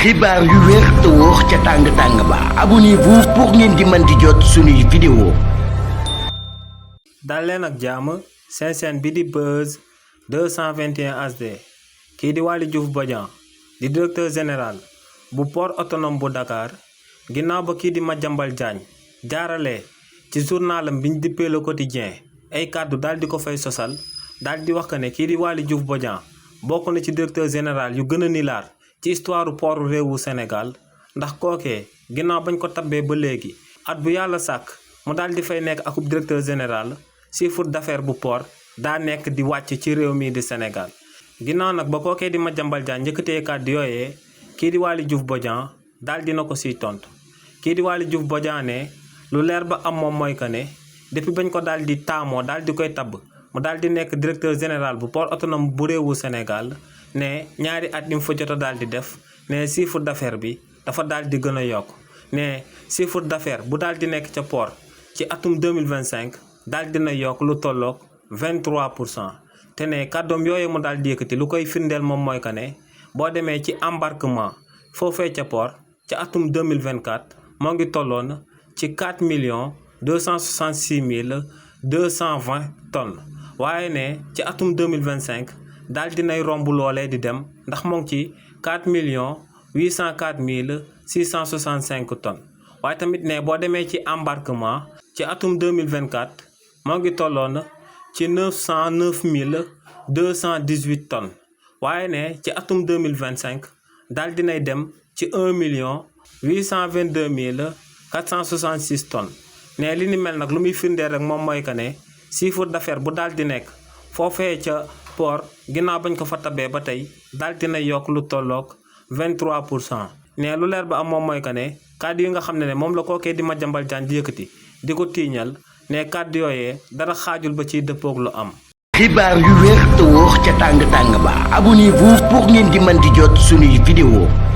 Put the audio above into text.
xibaar yu wér te wóor ca tàng ba abonnez-vous pour ngeen di mën di jot suñuy vidéo. dal leen ak jàmm seen chaîne bi di Buzz 221 HD kii di Waly Diouf Bodian di directeur général bu port autonome bu Dakar ginnaaw ba kii di Madiambal Diagne jaarale ci journalam biñ dippee Le Quotidien ay kàddu daal di ko fay sosal daal di wax que ne kii di Waly Diouf Bodian bokk na ci directeur général yu gën a nilaar ci histoire port réewu Sénégal ndax kookee ginnaaw bañ ko tabbee ba léegi at bu yàlla sàkk mu daal di fay nekk akub directeur général chiffre d'affaires bu port daa nekk di wàcc ci réew mii di Sénégal. ginnaaw nag ba kookee di Madiambal Diagne njëkkatee kàddu yooyee kii di Waly Diouf Bodian daal dina ko siy tontu kii di Waly Diouf Bodian ne lu leer ba am moom mooy que ne depuis bañ ko daal di taamoo daal di koy tabb mu daal di nekk directeur général bu port autonome bu réewu Sénégal ne ñaari at yi mu fa jot a daal di def ne chiffre d'affaires bi dafa daal di gën a yokk ne chiffre d'affaires bu daal di nekk ca port ci atum 2025 daal dina yokk lu tolloog 23% te ne kàddoom yooyu mu daal di yëkkati lu koy firndeel moom mooy que ne boo demee ci embarquement foofee ca port ca atum 2024 moo ngi tolloon ci 4 266 220 tonnes waaye ne ci atum 2025 daal dinay romb loolee di dem ndax moo ngi ci 4 804 665 tonnes waaye tamit ne boo demee ci embarquement ci atum 2024 moo ngi tolloon ci 909 218 tonnes waaye ne ci atum 2025 daal dinay dem ci 1 822 466 tonnes ne li ni mel nag lu muy firndeel rek moom mooy que ne chiffre d'affaires bu daal di nekk foofee ca port ginnaaw bañ ko fa tabee ba tey daal dina yokk lu tolloog 23% ne lu leer ba am moom mooy que ne kàddu yi nga xam ne moom la kookee di Madiambal Diagne di yëkkati di ko tiiñal ne kàddu yooyee dara xaajul ba ciy dëppoog lu am. xibaar yu wér te wóor ca tàng ba abonnez-vous pour ngeen di mën di jot suñuy vidéo.